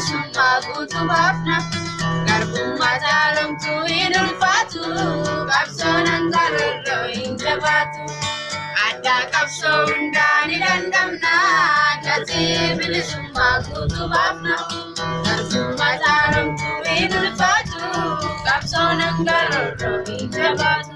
bilisummaa guutuu baafna. Garbummaa caalomtuu hin ulfaatu, qabsoon hangaroorroo hin jabaatu. Addaa qabsoo hundaa ni dandamna, gatii bilisummaa guutuu baafna. Garbummaa caalomtuu hin ulfaatu, qabsoon hangaroorroo hin jabaatu.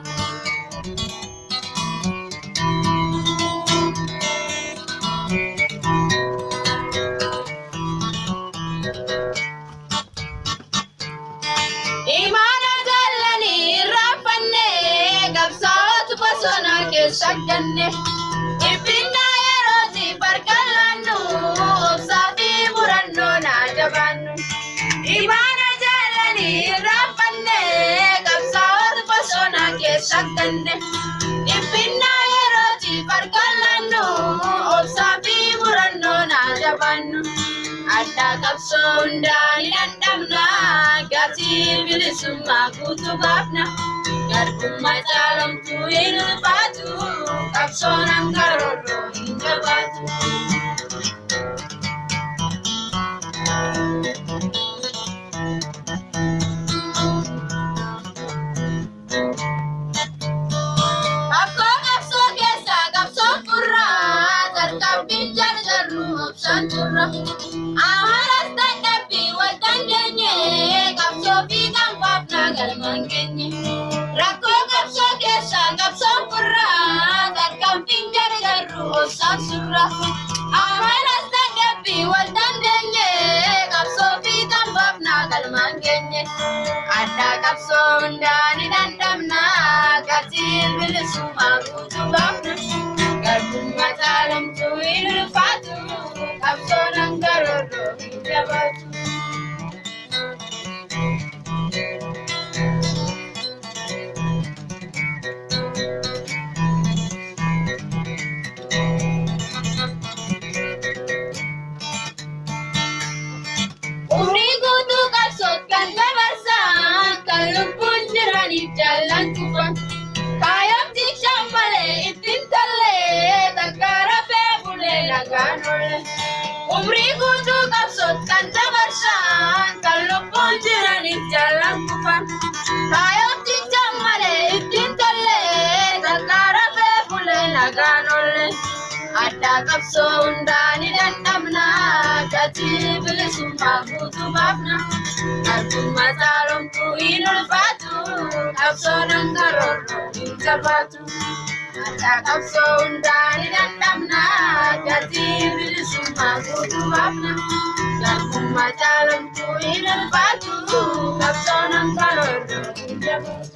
Imaana jaallanii irraanfanne, qabsaa'otu bosona keessa ganne. Dhiphinna yerootiif harka laannu, obsaa fi murannoo naa jabaannu. Imaana jaallanii irraanfanne, qabsaa'otu bosona keessa ganne. Dhiphinna yerootiif harka laannu, obsaa fi murannoo naa jabaannu. Addaa qabsoo hundaa ni dandamna, gatii bilisummaa guutuu baafna. Garbummaa caalomtuu hin ulfaatu, qabsoon hangaroorroo hin jabaatu. Rakkoo qabsoo keessaa qabsoon furraa, tarkaanfiin jarjarru obsaan turra. Amaras dadhabbii wal dandeenye, qabsoo fi qaanfaafna galmaan geenye. Rakkoo qabsoo keessaa qabsoon furraa, tarkaanfiin jarjarru obsaan surra. Amaras dadhabbii wal dandeenye, qabsoo fi qaanfaafna galmaan geenye. Addaa qabsoo hundaa ni dandamna, gatii bilisummaa guutuu baafna. Garbummaa caalomtuu hin ulfaatu, qabsoon hangaroorroo hin jabaatu. Umrii guutuu qabsoof kan dabarsan, kan lubbuun jiraniif jaallan kufan. Kaayyoof jichaan malee ittiin tollee, takka rafee bulee nagaan oolle. Umrii guutuu qabsoof kan dabarsan, kan lubbuun jiraniif jaallan kufan. Kaayyoof jichaan malee ittiin tollee, takka rafee bulee nagaan oolle. Addaa qabsoo hundaa ni dandamna, gatii bilisummaa guutuu baafna. Garbummaa caalomtuu hin ulfaatu, qabsoon hangaroorroo hin jabaatu. Addaa qabsoo hundaa ni dandamna, gatii bilisummaa guutuu baafna. Garbummaa caalomtuu hin ulfaatu, qabsoon hangaroorroo hin jabaatu.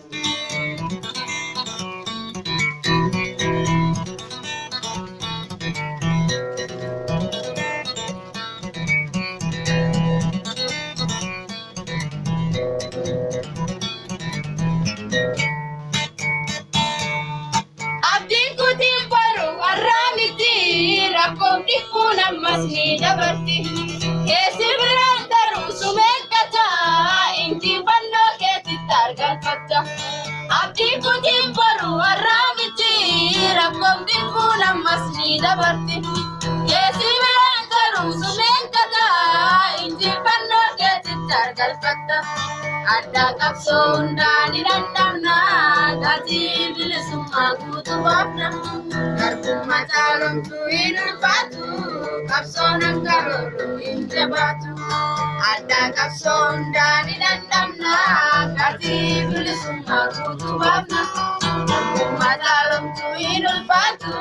Abdiin kutiin boru har'aa miti, rakkoof dhiphuun ammas ni dabarti. Keessi biraan daruu sumeeggata, injifannoo keetitti argalfatta. Abdiin kutiin boru har'aa miti, rakkoof dhiphuun ammas ni dabarti. Keessi biraan daruu sumeeggata, injifannoo keetitti argalfatta. Addaa qabsoo hundaa ni dandamna, gatii bilisummaa guutuu baafna. Garbummaa caalomtuu hin ulfaatu, qabsoon hangaroorroo hin jabaatu. Addaa qabsoo hundaa ni dandamna, gatii bilisummaa guutuu baafna. Garbummaa caalomtuu hin ulfaatu,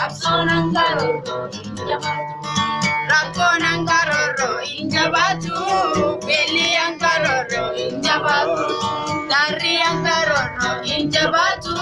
qabsoon hangaroorroo hin jabaatu. Rakkoon hangaroorroo hin jabaatu, beelli hangaroorroo hin jabaatu, darri hangaroorroo hin jabaatu,